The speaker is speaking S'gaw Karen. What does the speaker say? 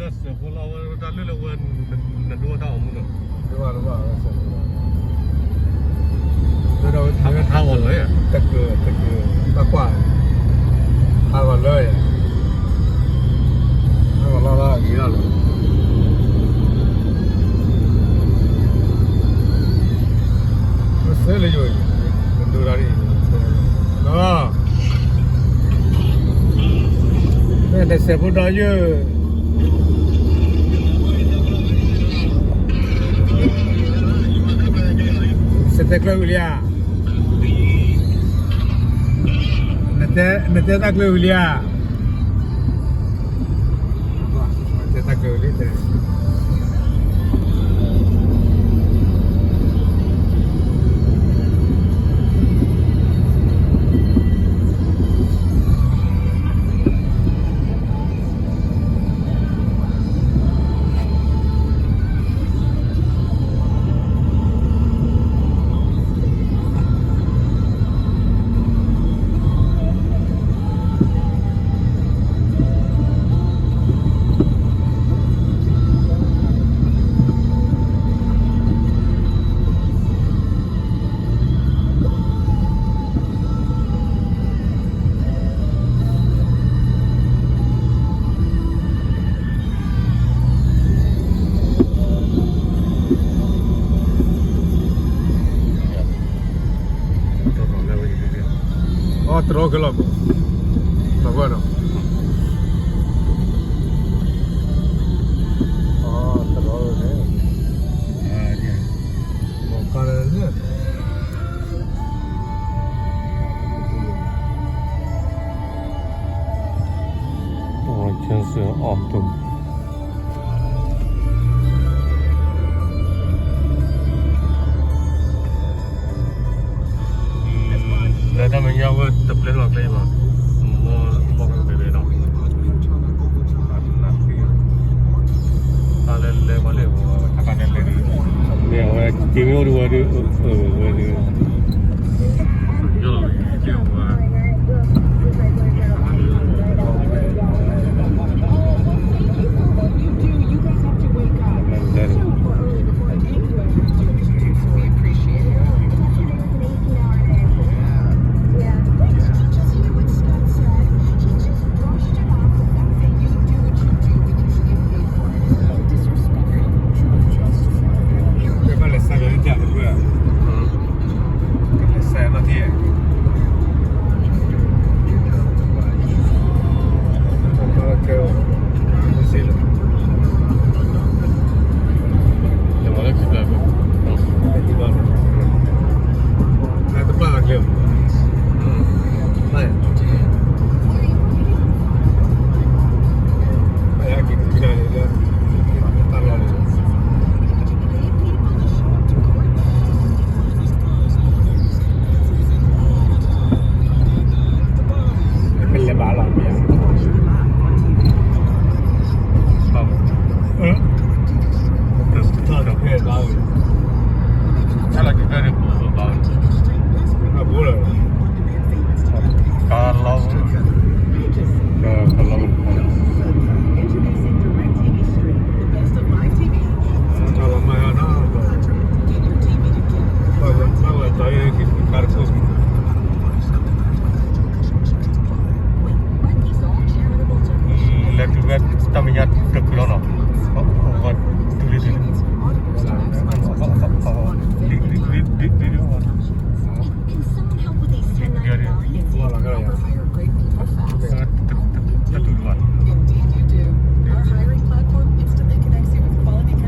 စဲးဖိလီၤဝဲတၢ်လၢလၢဝဲ နဒိတၢ်အီၣ်မူလီၤ, ဒိတၢ်လၢဘၣ်ဝဲစဲးဖိလီၤ, ဒိတၢ်ဝဲ ဟးဂီၤလီၤ, တကၢၤ တကၢၤ ဘၣ်ကွၢ်, ဟးဂီၤလၢ, ဟးဂီၤလီၤလီၤအဂ့ၤလီၤလၢ မ့ၢ်စဲးလၢယိာ်အံၤ, မဒိတၢ်ဒ်အံၤ, ဒီး, မ့ၢ်တစဲးဖိဒီးယိာ်, စဲးတဲကျၢၤဝံၤလံဧါ, နတဲတၢ်ကျၢၤဝံၤလံဧါ. တဲတၢ်ကၢၤလံတဲ. အီၣ်တြီကလီၤ, ဘၣ်ဘၣ်ဒီး, အီၣ်တြီန့ၣ်, မ့ၢ်ကါလၢန့ၣ် အီၣ်တြီ လၢတၢ်မဲာ်ညါဝဲတပျဲလီၤကျဲဘၣ်, မ့ၢ်လီၤဘၣ်ကဘဲဘဲနီၤ, တၢ်လဲၤလဲၤဝဲလၢ, မ့ၢ်အဝဲ တ့မ့ၢ်အိၣ်ဒီးဝဲဒုး, ဝဲဒုး, ယလီၤ,လဲၤတုၤဝဲတၢ်မဲာ်ညါတချုးလီၤ